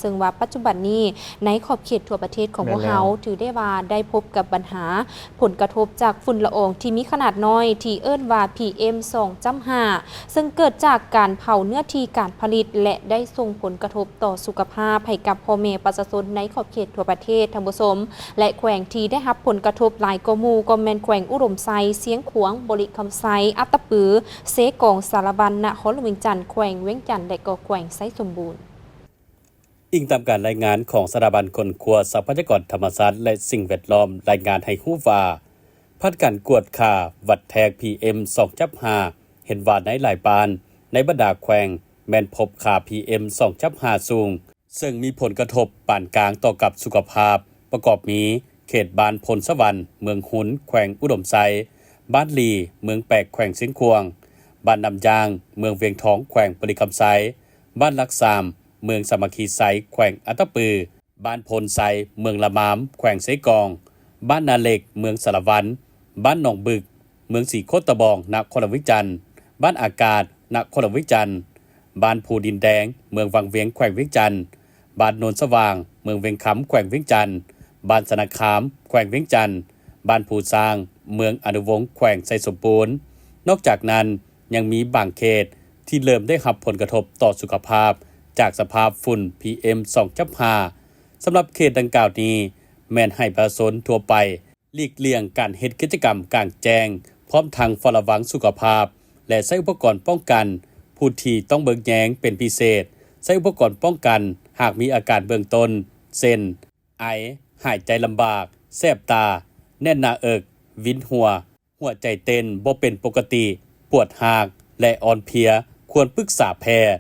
ເຊິ່ງວ່າປັດຈຸບັນນີ້ໃນຂອບເຂດທົ່ວປະເທດຂອງພວກເຮົາ ແມ່ນແລ້ວ ຖືໄດ້ວ່າໄດ້ພົບກັບບັນຫາຜົນກະທົບຈາກຝຸ່ນລະອອງທີ່ມີຂະໜາດນ້ອຍ ທີ່ເອີ້ນວ່າ ພີເອັມ ສອງຈຸດຫ້າ ເຊິ່ງເກີດຈາກການເຜົາເນື້ອທີ່ການຜະລິດ ແລະ ໄດ້ສົ່ງຜົນກະທົບຕໍ່ສຸຂະພາບໃຫ້ກັບພໍ່ແມ່ປະຊາຊົນໃນຂອບເຂດທົ່ວປະເທດ ທ່ານຜູ້ຊົມ ແລະ ແຂວງທີ່ໄດ້ຮັບຜົນກະທົບຫຼາຍກວ່າໝູ່ກໍແມ່ນແຂວງອຸດົມໄຊ, ຊຽງຂວາງ, ບໍລິຄຳໄຊ, ອັດຕະປື, ເຊກອງ, ສາລະວັນ, ນະຄອນຫຼວງວຽງຈັນ, ແຂວງວຽງຈັນ ແລະ ກໍແຂວງໄຊສົມບູນ. ອີງຕາມການລາຍງານຂອງສະຖາບັນຄົ້ນຄວ້າຊັບພະຍາກອນທຳມະຊາດ ແລະ ສິ່ງແວດລ້ອມ ລາຍງານໃຫ້ຮູ້ວ່າ ຜ່ານການກວດກາວັດແທກ ພີເອັມ ສອງຈຸດຫ້າ ເຫັນວ່າໃນຫຼາຍບ້ານໃນບັນດາແຂວງ ແມ່ນພົບຄ່າ ພີເອັມ ສອງຈຸດຫ້າ ສູງ ເຊິ່ງມີຜົນກະທົບປານກາງຕໍ່ກັບສຸຂະພາບ ປະກອບມີ ເຂດບ້ານໂພນສະຫວັນ ເມືອງຮຸນ ແຂວງອຸດົມໄຊ, ບ້ານຫຼີ ເມືອງແປກ ແຂວງຊຽງຂວາງ, ບ້ານນ້ຳຢ່າງ ເມືອງວຽງທອງ ແຂວງບໍລິຄຳໄຊ, ບ້ານຫຼັກສາມ ເມືອງສາມັກຄີໄຊ ແຂວງອັດຕະປື, ບ້ານໂພນໄຊ ເມືອງລະມາມ ແຂວງເຊກອງ, ບ້ານນາເຫຼັກ ເມືອງສາລະວັນ, ບ້ານໜອງບຶກ ເມືອງສີໂຄດຕະບອງ ນະຄອນຫຼວງວຽງຈັນ, ບ້ານອາກາດ ນະຄອນຫຼວງວຽງຈັນ, ບ້ານພູດິນແດງ ເມືອງວັງວຽງ ແຂວງວຽງຈັນ, ບ້ານໂນນສະຫວ່າງ ເມືອງວຽງຄຳ ແຂວງວຽງຈັນ, ບ້ານຊະນະຄາມ ແຂວງວຽງຈັນ, ບ້ານພູຊ້າງ ເມືອງອະນຸວົງ ແຂວງໄຊສົມບູນ. ນອກຈາກນັ້ນ ຍັງມີບາງເຂດທີ່ເລີ່ມໄດ້ຮັບຜົນກະທົບຕໍ່ສຸຂະພາບຈາກສະພາບຝຸ່ນ ພີເອັມ ສອງຈຸດຫ້າ. ສຳລັບເຂດດັ່ງກ່າວນີ້ ແມ່ນໃຫ້ປະຊາຊົນທົ່ວໄປ ຫຼີກລ່ຽງການເຮັດກິດຈະກຳກາງແຈ້ງ, ພ້ອມທັງເຝົ້າລະວັງສຸຂະພາບ ແລະ ໃຊ້ອຸປະກອນປ້ອງກັນ. ຜູ້ທີ່ຕ້ອງເບິ່ງແຍງເປັນພິເສດ, ໃຊ້ອຸປະກອນປ້ອງກັນຫາກມີອາການເບື້ອງຕົ້ນ ເຊັ່ນ ໄອ, ຫາຍໃຈລຳບາກ, ແສບຕາ, ແໜ້ນໜ້າເອິກ, ວິນຫົວ, ຫົວໃຈເຕັ້ນບໍ່ເປັນປົກກະຕິ, ປວດຮາກ ແລະ ອ່ອນເພຍ, ຄວນປຶກສາແພດ.